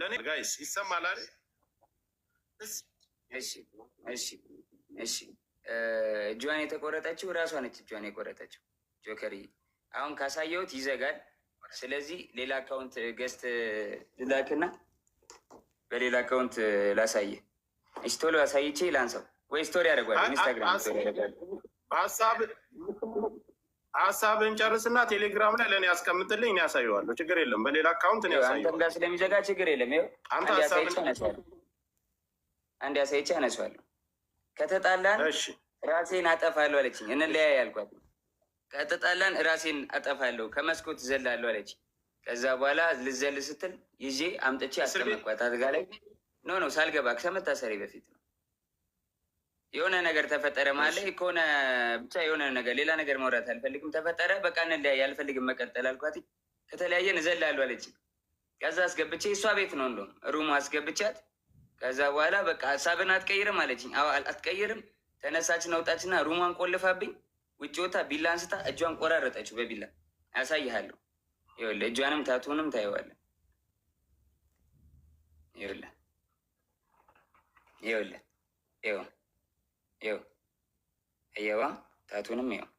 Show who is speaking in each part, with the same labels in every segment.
Speaker 1: ለእኔ guys ይሰማል አይደል?
Speaker 2: እሺ፣ እጇን የተቆረጠችው እራሷ ነች። እጇን የቆረጠችው ጆከር አሁን ካሳየሁት ይዘጋል። ስለዚህ ሌላ account guest ልላክና በሌላ account ላሳየ። እሺ ቶሎ አሳይቼ ላንሳው ወይ story ያደርጓል። ኢንስታግራም story ያደርጓል።
Speaker 1: ሀሳብን ጨርስና ቴሌግራም ላይ ለእኔ ያስቀምጥልኝ፣ እኔ ያሳየዋለሁ። ችግር የለም። በሌላ account እኔ
Speaker 2: አንተም
Speaker 1: ያሳየዋለሁ።
Speaker 2: ጋር ስለሚዘጋ ችግር የለም። ይኸው
Speaker 1: አንተ
Speaker 2: አንድ
Speaker 1: ሀሳብን
Speaker 2: አሳይቼ አነሳዋለሁ። አንድ አሳይቼ አነሳዋለሁ። ከተጣላን ራሴን አጠፋለሁ አለችኝ። እንለያይ አልኳት። ከተጣላን ራሴን አጠፋለሁ፣ ከመስኮት ዘላለሁ አለችኝ። ከዛ በኋላ ልዘል ስትል ይዤ አምጥቼ አስቀመጥኳት አልጋ ላይ። No, no፣ ሳልገባ ከመታሰሪ በፊት ነው። የሆነ ነገር ተፈጠረ ማለት ላይ ከሆነ ብቻ የሆነ ነገር፣ ሌላ ነገር ማውራት አልፈልግም። ተፈጠረ፣ በቃ እንለያይ፣ አልፈልግም መቀጠል አልኳት። ከተለያየን እዘላለሁ አለችኝ። ከዛ አስገብቼ እሷ ቤት ነው እንደውም room ኡ አስገብቻት፣ ከዛ በኋላ በቃ ሀሳብን አትቀይርም አለችኝ። አዎ አትቀይርም። ተነሳችና ወጣችና room ኧን ቆልፋብኝ ውጭ ወታ ቢላ አንስታ እጇን ቆራረጠችው በቢላ። አሳይሃለሁ። ይኸውልህ እጇንም tattoo ንም ታየዋለህ። ይኸውልህ፣ ይኸውልህ፣ ይኸው፣ ይኸው፣ አየዋ፣ tattoo ንም ይኸው፣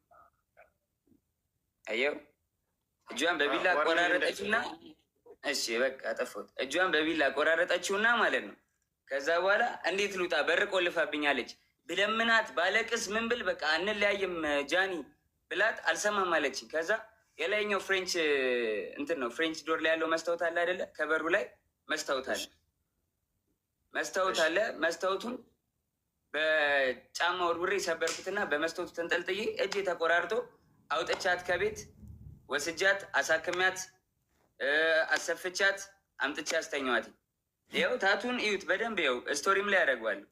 Speaker 2: አየው። እጇን በቢላ ቆራረጠችውና፣ እሺ በቃ ጠፋሁት። እጇን በቢላ ቆራረጠችውና ማለት ነው። ከዛ በኋላ እንዴት ልውጣ? በር ቆልፋብኛለች። ብለምናት፣ ባለቅስ፣ ምን ብል፣ በቃ እንለያይም ጃኒ ብላት አልሰማም አለችኝ። ከዛ የላይኛው French እንትን ነው፣ French door ላይ ያለው መስታወት አለ አይደለ? ከበሩ ላይ መስታወት አለ፣ መስታወት አለ። መስታወቱን በጫማ ወርውሬ ሰበርኩትና በመስታወቱ ተንጠልጥዬ እጄ ተቆራርጦ አውጥቻት ከቤት ወስጃት አሳክሚያት አሰፍቻት አምጥቼ አስተኛዋት። ይኸው tattoo ን እዩት በደንብ፣ ይኸው story ም ላይ ያደርገዋለሁ።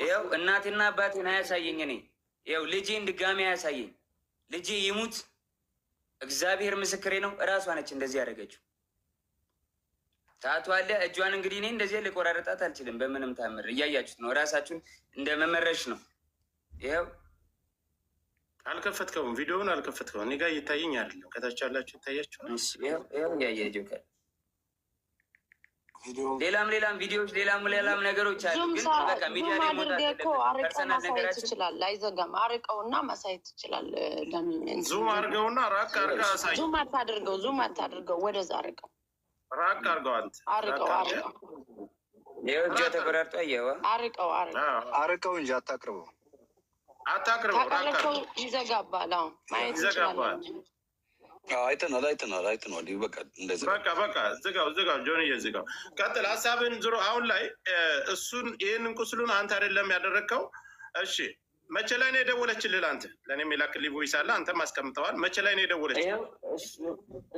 Speaker 2: ይኸው እናቴና አባቴን አያሳየኝ። እኔ ይኸው ልጄን ድጋሚ አያሳየኝ። ልጄ ይሙት፣ እግዚአብሔር ምስክሬ ነው። እራሷ ነች እንደዚህ ያደረገችው። Tattoo አለ እጇን። እንግዲህ እኔ እንደዚህ ልቆራረጣት አልችልም በምንም ታምር። እያያችሁት ነው። እራሳችሁን እንደ መመረሽ ነው። ይኸው።
Speaker 1: አልከፈትከውም፣ ቪዲዮውን አልከፈትከውም። እኔ ጋር እየታየኝ አይደለም። ከታች ያላችሁ ይታያችኋል።
Speaker 2: ይኸው እያየ ጆከር፣ ሌላም ሌላም ቪዲዮዎች፣ ሌላም ሌላም ነገሮች አሉ። ግን በቃ ሚዲያ ላይ መውጣት
Speaker 3: አድርገህ እኮ
Speaker 2: የለበትም።
Speaker 3: አርቀህ
Speaker 2: Personal
Speaker 3: ማሳየት
Speaker 2: ነገራችን
Speaker 3: ትችላለህ። አይዘጋም። አርቀውና ማሳየት ትችላለህ። ለምን
Speaker 1: Zoom አድርገውና ራቅ አድርገህ አሳይ።
Speaker 3: Zoom አታድርገው፣ zoom አታድርገው፣ ወደዛ አርቀው፣
Speaker 1: ራቅ አድርገው አንተ።
Speaker 3: አርቀው፣ አርቀው።
Speaker 2: ይኸው እጇ ተቆራርጦ አየኸዋ።
Speaker 3: አርቀው፣ አርቀው።
Speaker 4: አርቀው እንጂ አታቅርበው።
Speaker 1: አታቅርበው፣ ራቅ
Speaker 3: ታቀረብከው
Speaker 1: አድርገው።
Speaker 3: ይዘጋባል። አዎ ማየት
Speaker 1: ይዘጋባል።
Speaker 3: እንችላለን።
Speaker 5: አይተናል፣ አይተናል፣ አይተናል። በቃ እንደዚህ።
Speaker 1: በቃ በቃ፣ ዝጋው፣ ዝጋው፣ ጆንዬ ዝጋው። ቀጥል ሀሳብን። ዞሮ አሁን ላይ እሱን ይህንን ቁስሉን አንተ አይደለም ያደረግከው። እሺ መቼ ላይ ነው የደወለችልህ? አንተ ለእኔም የላክልኝ voice አለ፣ አንተም አስቀምጠዋል። መቼ ላይ ነው የደወለችልህ?
Speaker 2: ይኸው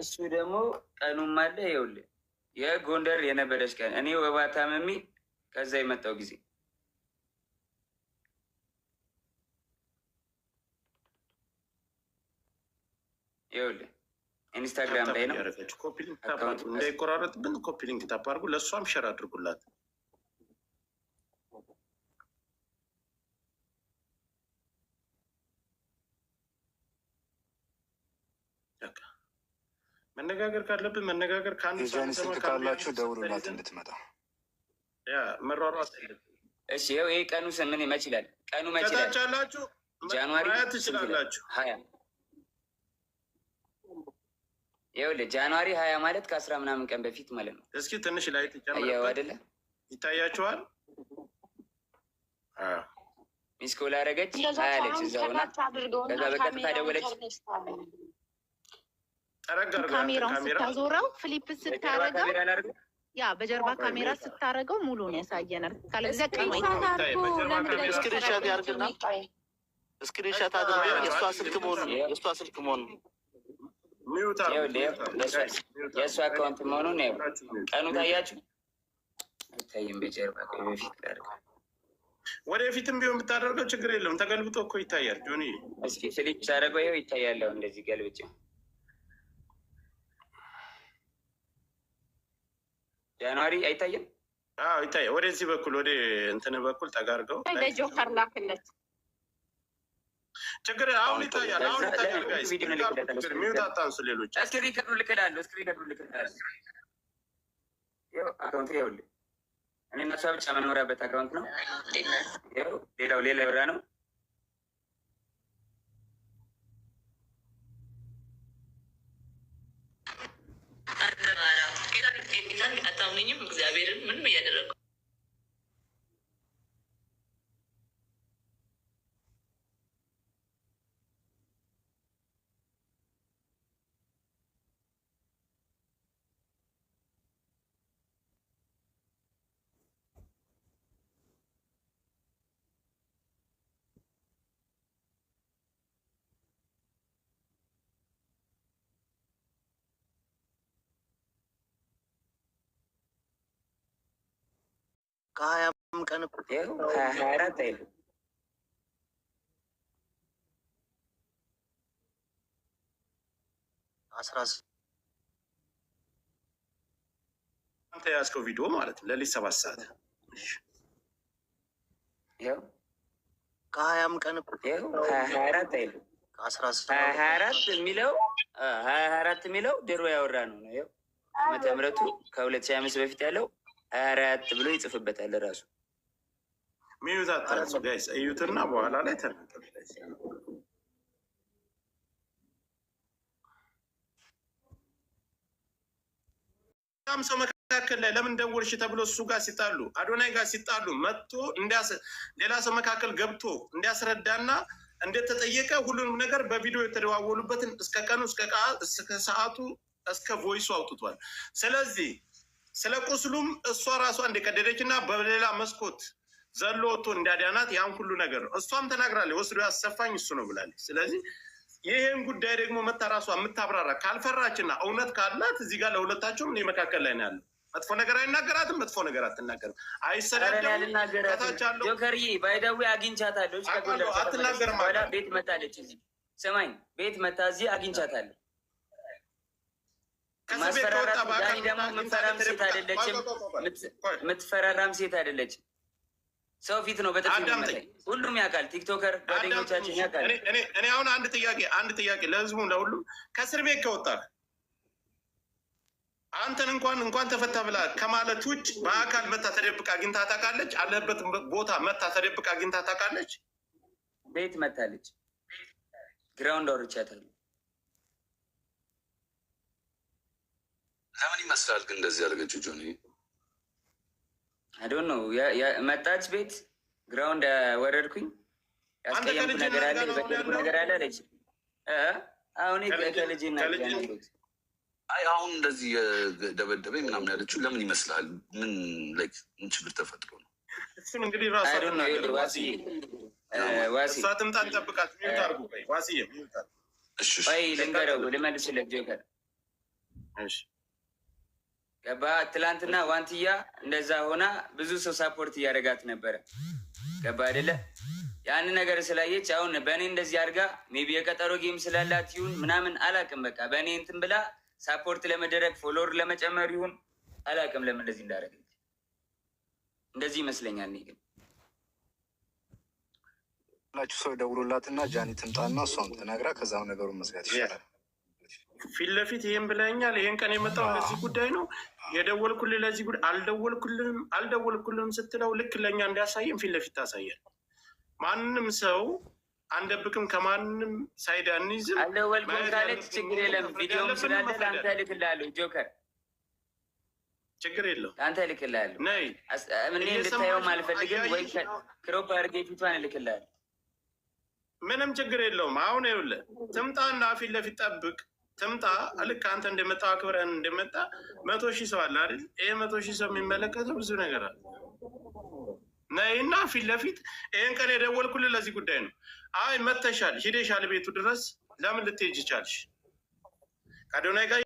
Speaker 2: እሱ ደግሞ ቀኑም አለ። ይኸውልህ የጎንደር የነበረች ቀን እኔ ወባ ታምሜ ከዛ የመጣው ጊዜ። ይኸውልህ ኢንስታግራም ላይ ነው።
Speaker 1: ያደረገችው copy link tap አድርጉ፣ እንዳይቆራረጥብን copy link tap አድርጉ። ለእሷም share አድርጉላት። በቃ መነጋገር ካለብን መነጋገር ከአንዱ
Speaker 4: የጃኒ
Speaker 1: ሳንሰማ
Speaker 4: ስልክ
Speaker 1: ከአንዱ
Speaker 4: ካላችሁ
Speaker 1: ያንዱ
Speaker 4: ደውሉላት
Speaker 1: ይዘን
Speaker 4: እንድትመጣ።
Speaker 1: ያ መሯሯጥ የለብንም።
Speaker 2: እሺ ይኸው ይሄ ቀኑ ምን መች ይላል? ቀኑ መች ይላል?
Speaker 1: ከታች ያላችሁ
Speaker 2: January
Speaker 1: ማየት
Speaker 2: ስንት ይላል?
Speaker 1: ትችላላችሁ።
Speaker 2: 20። ይኸውልህ January 20 ማለት ከ10 ምናምን ቀን በፊት ማለት ነው።
Speaker 1: እስኪ ትንሽ ላይ
Speaker 2: አየኸው
Speaker 1: ትጨምርበት
Speaker 2: አይደለ?
Speaker 1: ይታያችኋል። አዎ።
Speaker 2: Missed call አደረገች
Speaker 3: እንደዛ
Speaker 2: 20 አለች
Speaker 3: ሳይሆን
Speaker 2: እዛው ሆና።
Speaker 3: ከታች አድርገውና
Speaker 2: ከዛ በቀጥታ
Speaker 3: ካሜራውን
Speaker 2: ደወለች።
Speaker 1: ጠረግ አድርገው ያንተን
Speaker 6: ካሜራውን
Speaker 1: ካሜራ።
Speaker 6: ስታዞረው flip
Speaker 2: በጀርባ
Speaker 6: ስታረገው
Speaker 2: ካሜራ ላድርገው?
Speaker 6: ያ በጀርባ ካሜራ ስታረገው ሙሉን ያሳየናል። ካለዚያ ቀኑ
Speaker 3: Screenshot
Speaker 6: አይታይም።
Speaker 3: አድርጎ
Speaker 1: በጀርባ
Speaker 3: ለምን
Speaker 1: ካሜራ
Speaker 7: Screenshot ያርግና screenshot አድርጎ የእሷ ስልክ መሆኑን
Speaker 1: Mute አድርጉት፣
Speaker 2: ይኸውልህ
Speaker 1: Mute አድርጉት። Guys, mute
Speaker 2: የእሷ
Speaker 1: አድርጉት።
Speaker 2: Account መሆኑን ይኸው
Speaker 1: ሁላችሁም mute።
Speaker 2: ቀኑ ታያችሁ አይታይም። በጀርባ፣ ቆይ በፊት ላድርገው።
Speaker 1: ወደፊትም ቢሆን ብታደርገው ችግር የለውም። ተገልብጦ እኮ ይታያል። ጆኒ።
Speaker 2: እስኪ flip ሳደርገው ይኸው ይታያል። አሁን እንደዚህ ገልብጬ January አይታይም።
Speaker 1: አዎ ይታያል። ወደዚህ በኩል ወደ እንትን በኩል ጠጋ አድርገው።
Speaker 8: ለጆከር ላክለት።
Speaker 1: ችግር አሁን ይታያል፣ አሁን ይታያል። Guys mute አታንሱ። ሌሎች
Speaker 2: screen record ኡ ልክላለሁ፣ screen record ኡ ልክላለሁ። ይኸው account ኡ ይኸውልህ፣ እኔ እና እሷ ብቻ መኖሪያበት account ነው። ይኸው ሌላው ሌላ ብራ ነው።
Speaker 4: አታምነኝም። እግዚአብሔርን ምንም እያደረግኩ
Speaker 7: ከ20ም ቀን እኮ
Speaker 2: ይኸው 2024 አይልም።
Speaker 7: አስራ
Speaker 1: አንተ የያዝከው ቪዲዮ ማለት ነው። ሌሊት 7 ሰዓት።
Speaker 2: ይኸው
Speaker 7: ከ20ም ቀን እኮ
Speaker 2: ይኸው 2024 አይልም።
Speaker 7: አስራ
Speaker 2: 2024 የሚለው፣ 2024 የሚለው ድሮ ያወራ ነው ነው። ይኸው ዓመተ ምሕረቱ ከ2025 በፊት ያለው 2024 ብሎ ይጽፍበታል ራሱ።
Speaker 1: Mute አታንሱ guys፣ እዩትና በኋላ ላይ ተናገሩ። በጣም ሰው መካከል ላይ ለምን ደወልሽ ተብሎ እሱ ጋር ሲጣሉ፣ አዶናይ ጋር ሲጣሉ መጥቶ ሌላ ሰው መካከል ገብቶ እንዲያስረዳና እንደተጠየቀ ሁሉንም ነገር በቪዲዮ የተደዋወሉበትን እስከ ቀኑ፣ እስከ ሰዓቱ፣ እስከ voice ኡ አውጥቷል። ስለዚህ ስለ ቁስሉም እሷ ራሷ እንደቀደደች እና በሌላ መስኮት ዘሎ ወጥቶ እንዲያዳናት ያን ሁሉ ነገር ነው። እሷም ተናግራለች። ወስዶ ያሰፋኝ እሱ ነው ብላለች። ስለዚህ ይህን ጉዳይ ደግሞ መታ ራሷ የምታብራራ ካልፈራችና እውነት ካላት እዚህ ጋር ለሁለታቸውም እኔ መካከል ላይ ነው ያለው። መጥፎ ነገር አይናገራትም፣ መጥፎ ነገር አትናገርም። አይሰዳደቡም። ከታች ያለው
Speaker 2: ጆከርዬ by the way አግኝቻታለሁ።
Speaker 1: አውቃለሁ፣ አትናገርም።
Speaker 2: በኋላ ቤት መታለች። እዚህ ስማኝ፣ ቤት መታ እዚህ አግኝቻታለሁ።
Speaker 1: ከእስር ቤት ከወጣ
Speaker 2: ማስፈራራት
Speaker 1: በአካል
Speaker 2: ዳኒ ደግሞ የምትፈራም ሴት አይደለችም።
Speaker 1: ቆይ፣
Speaker 2: የምትፈራራም ሴት አይደለችም። ሰው ፊት ነው በጥፊ
Speaker 1: አዳምጠኝ።
Speaker 2: የሚመታኝ። ሁሉም ያውቃል። TikToker ጓደኞቻችን ያውቃል።
Speaker 1: እኔ አሁን አንድ ጥያቄ ለህዝቡም ለሁሉም፣ ከእስር ቤት ከወጣ አንተን እንኳን ተፈታ ብላ ከማለት ውጭ በአካል መታ ተደብቃ አግኝታ ታውቃለች? አለበት ቦታ መታ ተደብቃ አግኝታ ታውቃለች?
Speaker 2: ቤት መታለች። Ground አውርቻታለሁ።
Speaker 5: ለምን ይመስላል ግን እንደዚህ ያደረገችው ጆኒ?
Speaker 2: I don't know። መጣች ቤት፣ ground ወረድኩኝ።
Speaker 1: አንተ
Speaker 2: ያስቀየምኩ
Speaker 1: ከልጅ
Speaker 2: ነገር አለ
Speaker 1: ጋር ነው
Speaker 2: የበደልኩ
Speaker 1: ያለው?
Speaker 2: ነገር አለ አለች። አሁን ከልጅ
Speaker 1: ከልጅ-
Speaker 5: አይ አሁን እንደዚህ ደበደበኝ ምናምን ያለችው ለምን ይመስላል? ምን like ምን ችግር ተፈጥሮ ነው?
Speaker 1: እሱን እንግዲህ ራሷ
Speaker 2: I don't know።
Speaker 1: ትናገር።
Speaker 2: ዋሲ ዋሲ
Speaker 1: እሷ ትምጣ፣ እንጠብቃት። Mute አድርጉ። ቆይ ዋስዬ mute አድርጉ።
Speaker 5: እሺ።
Speaker 2: ቆይ ልንገረው፣ ልመልስለት ጆከር።
Speaker 1: እሺ።
Speaker 2: ገባ። ትላንትና ዋንትያ እንደዛ ሆና ብዙ ሰው support እያደረጋት ነበረ። ገባ አይደለ? ያን ነገር ስላየች አሁን በእኔ እንደዚህ አድርጋ maybe የቀጠሮ game ስላላት ይሁን ምናምን አላቅም። በቃ በእኔ እንትን ብላ support ለመደረግ፣ follower ለመጨመር ይሁን አላቅም፣ ለምን እንደዚህ እንዳደረገች። እንደዚህ ይመስለኛል። እኔ ግን
Speaker 8: ላችሁ ሰው ደውሎላትና ጃኒ ትምጣና እሷም ተናግራ ከዛም ነገሩን መዝጋት ይሻላል።
Speaker 1: ፊት ለፊት ይህን ብለኛል። ይህን ቀን የመጣው ለዚህ ጉዳይ ነው የደወልኩልህ፣ ለዚህ ጉዳይ አልደወልኩልህም፣ አልደወልኩልህም ስትለው ልክ ለእኛ እንዲያሳየን ፊት ለፊት ታሳያል። ማንም ሰው አንደብቅም፣ ከማንም side አንይዝም።
Speaker 2: አልደወልኩም
Speaker 1: ማየት
Speaker 2: ካለች
Speaker 1: ያለብን
Speaker 2: ችግር የለም።
Speaker 1: መፍረድ
Speaker 2: ቪዲዮም
Speaker 1: ያለብን
Speaker 2: ስላለ
Speaker 1: መፍረድ
Speaker 2: ለአንተ
Speaker 1: ያለብን።
Speaker 2: እልክልሃለሁ። ጆከር
Speaker 1: ችግር የለውም።
Speaker 2: ለአንተ እልክልሃለሁ።
Speaker 1: ነይ።
Speaker 2: እኔ
Speaker 1: እየሰማሽ
Speaker 2: እንድታየውም
Speaker 1: ነው?
Speaker 2: አልፈልግም። ወይ
Speaker 1: አያይሽ ነው?
Speaker 2: Crop አድርጌ ፊቷን እልክልሃለሁ።
Speaker 1: ምንም ችግር የለውም። አሁን ይኸውልህ ትምጣና ፊት ለፊት ጠብቅ። ትምጣ፣ ልክ አንተ እንደመጣ አክብረን እንደመጣ 100,000 ሰው አለ አይደል? ይሄ 100,000 ሰው የሚመለከተው ብዙ ነገር አለ። ነይና ፊት ለፊት ይህን ቀን የደወልኩልህ ለዚህ ጉዳይ ነው። አይ መተሻል፣ ሂደሻል ቤቱ ድረስ ለምን ልትሄጂ ቻልሽ? ከአዶናይ ጋር